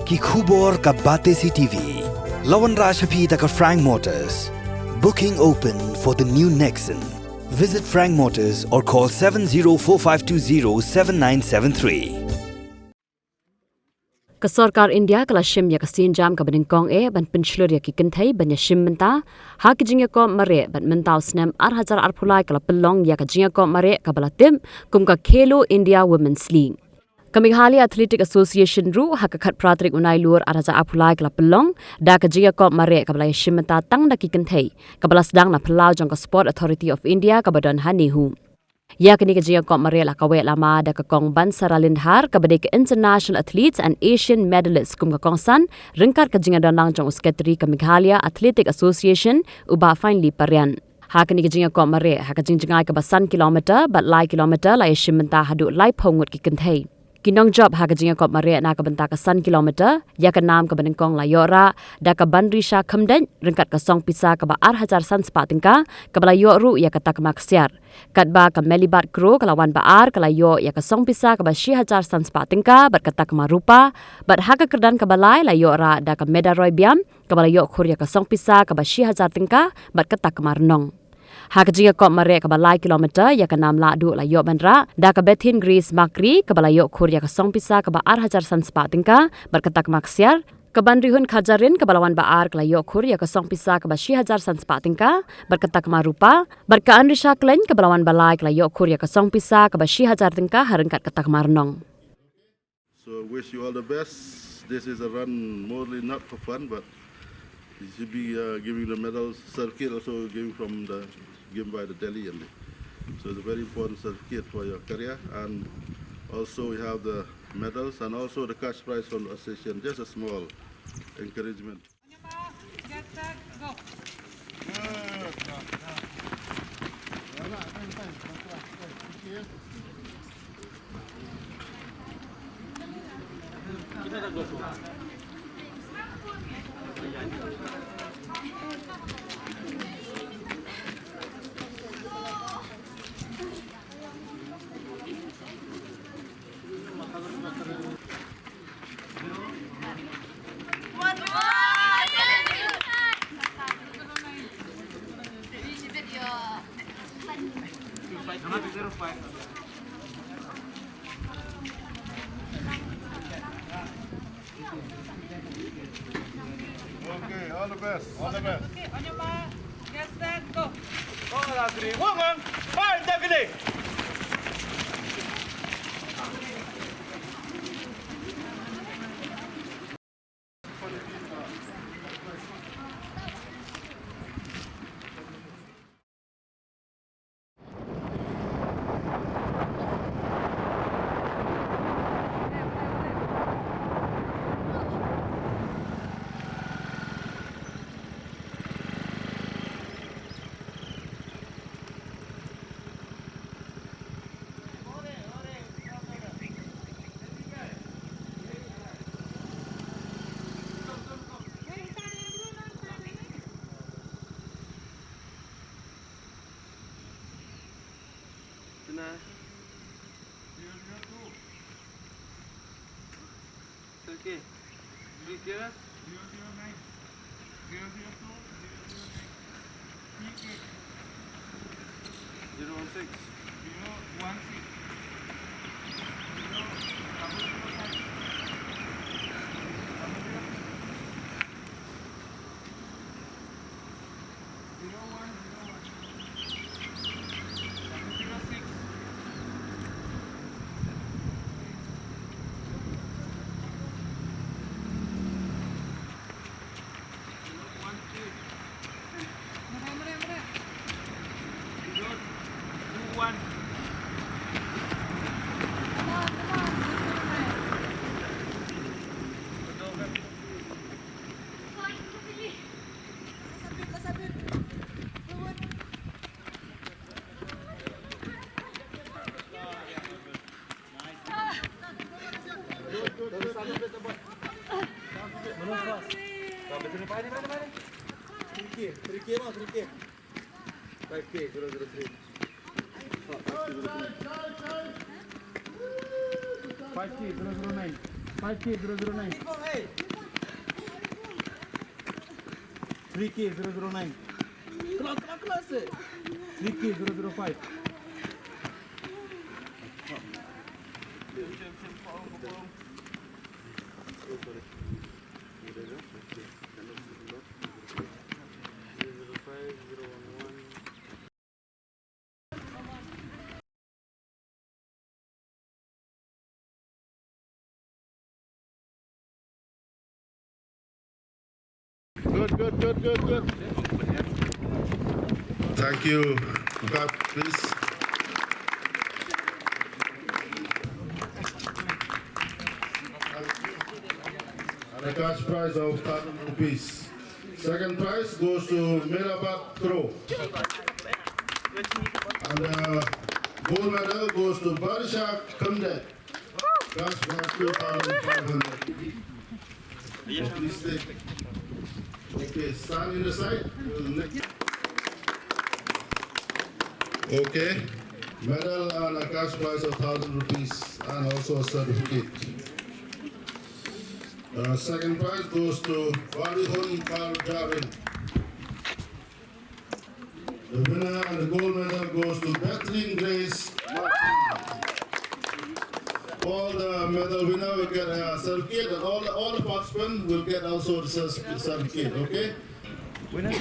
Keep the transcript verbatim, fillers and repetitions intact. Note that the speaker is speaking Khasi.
Ki khubor ka Batesi T V. La wanrah sha phi da ka Frank Motors. Booking open for the new Nexon. Visit Frank Motors or call seven zero four five two zero seven nine seven three. Ka sorkar India ka la shim ïa ka sienjam kaba nyngkong eh ban pynshlur ïa ki kynthei ban ïashim bynta ha ki jingïakop mareh, bad mynta u snem ar hajar arphew lai ka la pynlong ïa ka jingïakop mareh kaba la tip kum ka Khelo India Women's League. Ka Meghalaya Athletic Association ruh ha ka khatphra tarik u Nailur ar hajar arphew lai ka la pynlong da ka jingïakop mareh kaba la ïashim bynta tang da ki kynthei, kaba la sdang na phyllaw jong ka Sport Authority of India kaba don ha NEHU. Ïa kane ka jingïakop mareh la kaweh lama da ka Kong Bansara Lyndhar kaba dei ka International Athletes and Asian Medalists kum ka kongsan, ryngkat ka jingïadonlang jong u Secretary ka Meghalaya Athletic Association, u Bah Finely Parian. Ha kane ka jingïakop mareh ha ka jingjngai kaba san kilometer bad lai kilometer la ïashim bynta haduh laiphew ngut ki kynthei. Ki nongjop ha ka jingïakop mareh na ka bynta ka san kilometer, ïa ka nam kaba nyngkong la ïoh rah da ka Banrisha Khymdeit ryngkat ka song pisa kaba ar hajar san spah tyngka, kaba la ïoh ruh ïa ka takma ksiar. Katba ka Melibat Kro ka la wan ba ar, ka la ïoh ïa ka song pisa kaba shi hajar san spah tyngka bad ka takma rupa, bad ha ka kyrdan kaba lai la ïoh rah da ka Medaroy Biam, kaba la ïoh khur ïa ka song pisa kaba shi hajar tyngka bad ka takma rnong. Ha ka jingïakop mareh kaba lai kilometer, ïa ka nam lahduh la ïoh ban rah da ka Bethin Grace Makri, kaba la ïoh khur ïa ka song pisa kaba ar hajar san spah tyngka bad ka takma ksiar. Ka Banrihun Khajarin kaba la wan ba ar ka la ïoh khur ïa ka song pisa kaba shi hajar san spah tyngka bad ka takma rupa, bad ka Anrisha Klein kaba la wan ba lai ka la ïoh khur ïa ka song pisa kaba shi hajar tyngka ha ryngkat ka takma rnong. So I wish you all the best. This is a run morely not for fun, but you should be uh, giving the medal certificate also giving from the given by the Delhi M D. So it's a very important certificate for your career, and also we have the medals and also the cash prize from the association. Just a small encouragement. Okay, all the best. All the best. Okay, on your mark, get set, go. All agree. One, one. Five, take it. Tuna. Okay. Three K. Zero one six. Five K zero zero nine. Five K zero zero nine. Three K zero zero nine. Three K zero zero five. Good, good, good, good, good. Thank you. Look up, please. And a cash prize of thousand rupees. Second prize goes to Mirabad Kro. And uh, gold medal goes to Barisha Khamdet. Cash prize two thousand five hundred. So please take. Okay, stand in the side. We'll next. Okay. Medal and a cash prize of thousand rupees and also a certificate. Uh, second prize goes to Barihun Kar Jarin. The winner and the gold medal goes to Bethlehem Grace Martin. All the medal winner will get a certificate, and all the, all the participants will get also the cer-, certificate, okay? Winner.